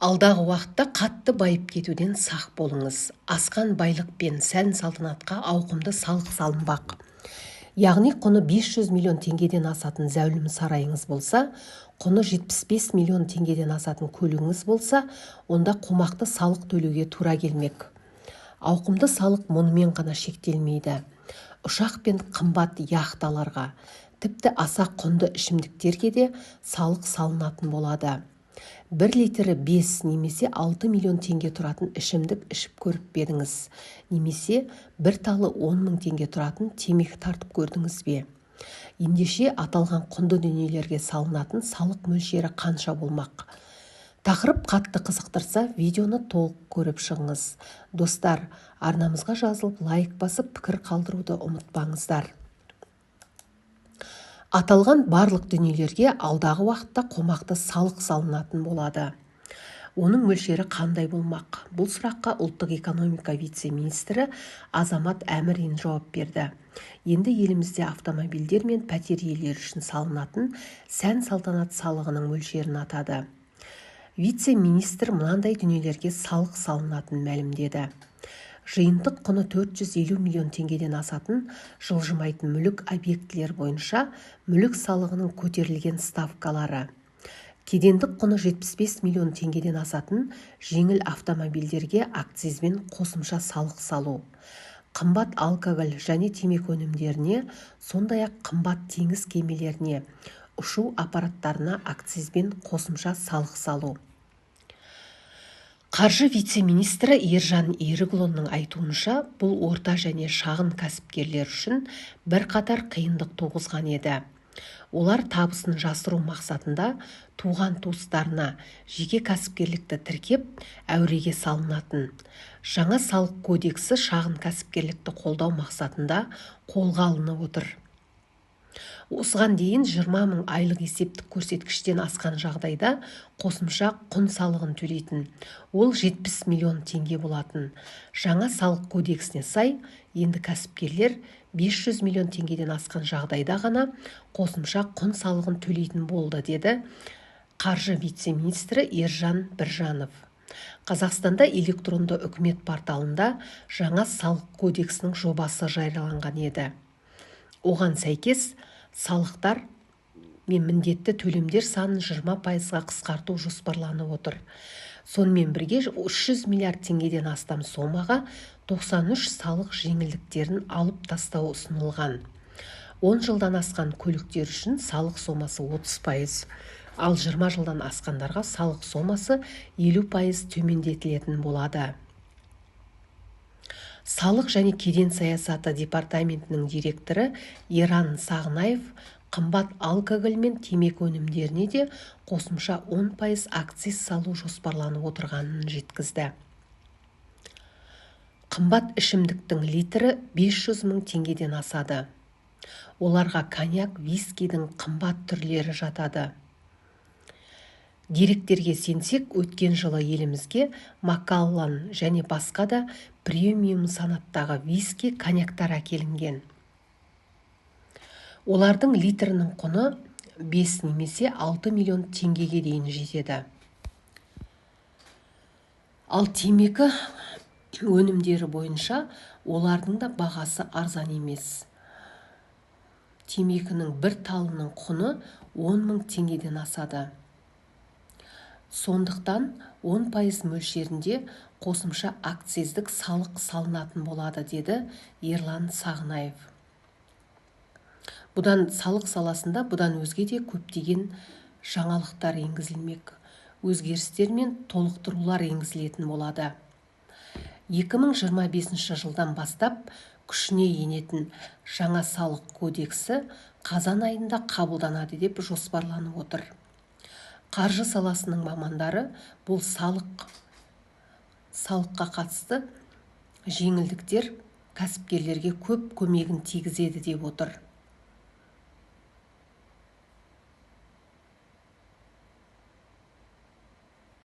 Алдағы уақытта қатты байып кетуден сақ болыңыз. Асқан байлық пен сән-салтанатқа ауқымды салық салынбақ. Яғни құны 500 миллион теңгеден асатын зәулім сарайыңыз болса, құны 75 миллион теңгеден асатын көлігіңіз болса, онда қомақты салық төлеуге тура келмек. Ауқымды салық мұнымен ғана шектелмейді. Ұшақ пен қымбат яхталарға, тіпті аса құнды ішімдіктерге де салық салынатын болады. 1 литрі 5 немесе 6 миллион теңге тұратын ішімдік ішіп көріп пе едіңіз? Немесе бір талы 10 мың теңге тұратын темекі тартып көрдіңіз бе? Ендеше аталған құнды дүниелерге салынатын салық мөлшері қанша болмақ? Тақырып қатты қызықтырса, видеоны толық көріп шығыңыз. Достар, арнамызға жазылып, лайк басып, пікір қалдыруды ұмытпаңыздар. Аталған барлық дүниелерге алдағы уақытта қомақты салық салынатын болады. Оның мөлшері қандай болмақ? Бұл сұраққа ұлттық экономика вице-министрі Азамат Әмірин жауап берді. Енді елімізде автомобильдер мен пәтер иелері үшін салынатын сән-салтанат салығының мөлшерін атады. Вице-министр мынандай дүниелерге салық салынатынын мәлімдеді. Жиынтық құны 450 миллион теңгеден асатын жылжымайтын мүлік объектілер бойынша мүлік салығының көтерілген ставкалары. Кедендік құны 75 миллион теңгеден асатын жеңіл автомобильдерге акцизбен қосымша салық салу. Қымбат алкоголь және темекі өнімдеріне, сондай-ақ қымбат теңіз кемелеріне, ұшу аппараттарына акцизбен қосымша салық салу. Қаржы вице-министрі Ержан Ерікұлының айтуынша, бұл орта және шағын кәсіпкерлер үшін бірқатар қиындық туғызған еді. Олар табысын жасыру мақсатында туған-туыстарына жеке кәсіпкерлікті тіркеп, әуреге салынатын. Жаңа салық кодексі шағын кәсіпкерлікті қолдау мақсатында қолға алынып отыр. Осыған дейін 20 мың айлық есептік көрсеткіштен асқан жағдайда қосымша құн салығын төлейтін. Ол 70 миллион теңге болатын. Жаңа салық кодексіне сай, енді кәсіпкерлер 500 миллион теңгеден асқан жағдайда ғана қосымша құн салығын төлейтін болды, деді қаржы вице-министрі Ержан Біржанов. Қазақстанда электронды үкімет порталында жаңа салық кодексінің жобасы жарияланған еді. Оған сәйкес, салықтар мен міндетті төлемдер санын 20%-ға қысқарту жоспарланып отыр. Сонымен бірге 300 миллиард теңгеден астам сомаға 93 салық жеңілдіктерін алып тастау ұсынылған. 10 жылдан асқан көліктер үшін салық сомасы 30%, ал 20 жылдан асқандарға салық сомасы 50% төмендетілетін болады. Салық және кеден саясаты департаментінің директоры Ерлан Сағынаев қымбат алкоголь мен темекі өнімдеріне де қосымша 10% акциз салу жоспарланып отырғанын жеткізді. Қымбат ішімдіктің литрі 500 мың теңгеден асады. Оларға коньяк, вискидің қымбат түрлері жатады. Деректерге сенсек, өткен жылы елімізге Макаллан және басқа да премиум санаттағы виски, коньяктар әкелінген. Олардың литрінің құны 5 немесе 6 миллион теңгеге дейін жетеді. Ал темекі өнімдері бойынша олардың да бағасы арзан емес. Темекінің бір талының құны 10 мың теңгеден асады. Сондықтан 10% мөлшерінде қосымша акциздік салық салынатын болады, деді Ерлан Сағынаев. Бұдан салық саласында бұдан өзге де көптеген жаңалықтар енгізілмек. Өзгерістер мен толықтырулар енгізілетін болады. 2025 жылдан бастап күшіне енетін жаңа салық кодексі қазан айында қабылданады деп жоспарланып отыр. Қаржы саласының мамандары бұл салыққа қатысты жеңілдіктер кәсіпкерлерге көп көмегін тигізеді деп отыр.